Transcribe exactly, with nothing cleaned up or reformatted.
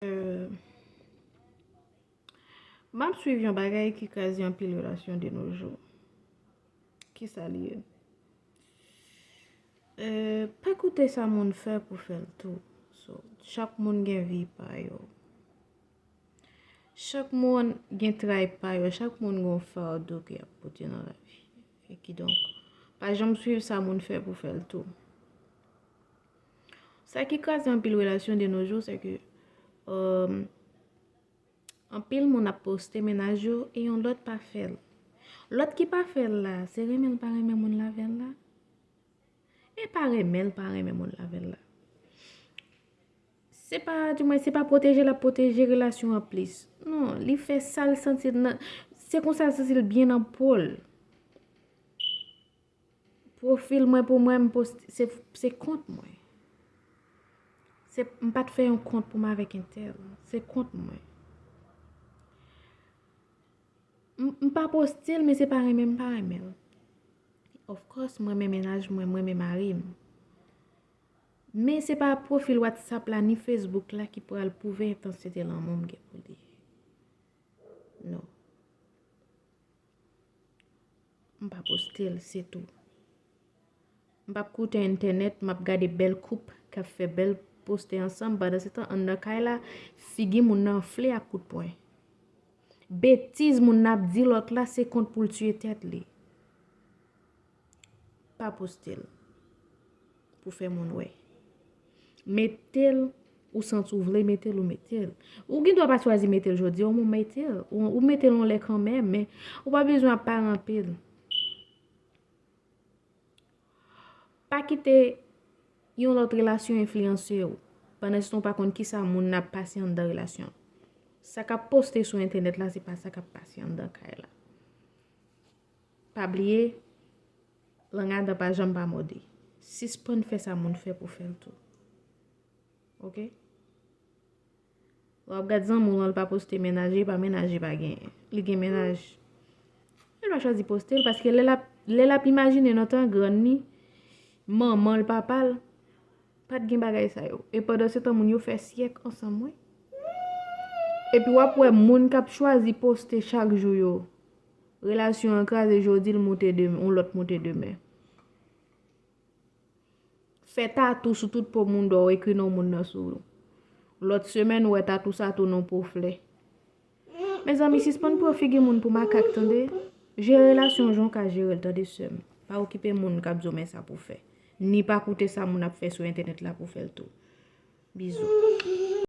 Euh, m ap swiv yon bagay ki kraze anpil relasyon de nos jours. Kisa li ye? Euh, pa koute sa moun fè pou fè l tou. So, chak moun gen vi pa yo. Chak moun gen tray pa yo, chak moun gen yon fado ke y ap pote nan lavi. E kidonk, pa janm swiv sa moun fè pou fè l tou. Sa ki kraze anpil relasyon de nos jours, se ke, euh, anpil moun ap poste mennaj yo e yon lòt pa fè l. Lòt ki pa fè l la, se renmen l pa renmen moun l avè l la? E pa renmen l pa renmen moun l avè l la. Se pa, di mwen, se pa pwoteje l ap pwoteje relasyon an plis. Non, li fè sa l santi l nan, se konsa l santi l byen nan po l. Pwofil mwen pou mwen, m poste, se, se kont mwen. Se, m pa t fè yon kont pou m avèk entèl. Se kont mwen. M, m pa poste l, men se pa renmen m pa renmen l. Of course, m renmen mennaj mwen, m renmen mari m. Men se pa pwofil WhatsApp la ni Facebook la ki pral pwouve entansite lanmou m gen pou li. Non. M pa poste l, se tou. M p ap koute entènèt, m ap gade bèl koup k ap fè bèl poste ansanm. Pandan se tan, anndan kay la, figi moun nan anfle ak kout pwen. Betiz moun nan ap di lòt la, se kont pou l tiye tèt li. Pa poste l pou fè moun wè. Mete l, ou santi w vle mete l, ou mete l. Ou gen dwa pa chwazi mete l jodi a, ou mete l. Ou, ou mete l yon lè kanmenm, men ou pa bezwen ap pale anpil. Pa kite yon lòt relasyon enfliyanse w. Pandan se tan, ou pa konn kisa moun nan ap pase anndan relasyon. Sa k ap poste sou entènèt la, se pa sa k ap pase anndan kay la. Pa bliye, lang adan pa janm pa mòde. Sispann fè sa moun fè pou fè l tou. Oke? W ap gad zanmi w lan, l pa poste mennaj, e pa mennaj li pa genyen. Li gen mennaj. Li pa chwazi poste l, paske lè l ap, lè l ap imajine nan tan grann li, manman l, papa l, pa t gen bagay sa yo. E pandan se tan, moun yo fè syèk ansanm, wi. Epi w ap wè moun k ap chwazi poste chak jou yo, relasyon an kraze jodi, l moute demen, yon lòt moute demen. Fè tatou sou tout po moun dò, w ekri non moun nan sou ou. Lòt semèn, ou wè tatou sa tounen yon po flè. Mezanmi, sispann pran figi moun pou makak, tande. Jere relasyon w jan w ka jere l, tande, sè m. Pa okipe moun k ap di w men sa pou w fè. Ni pa koute sa moun ap fè sou entènèt la pou w fè l tou. Bizou.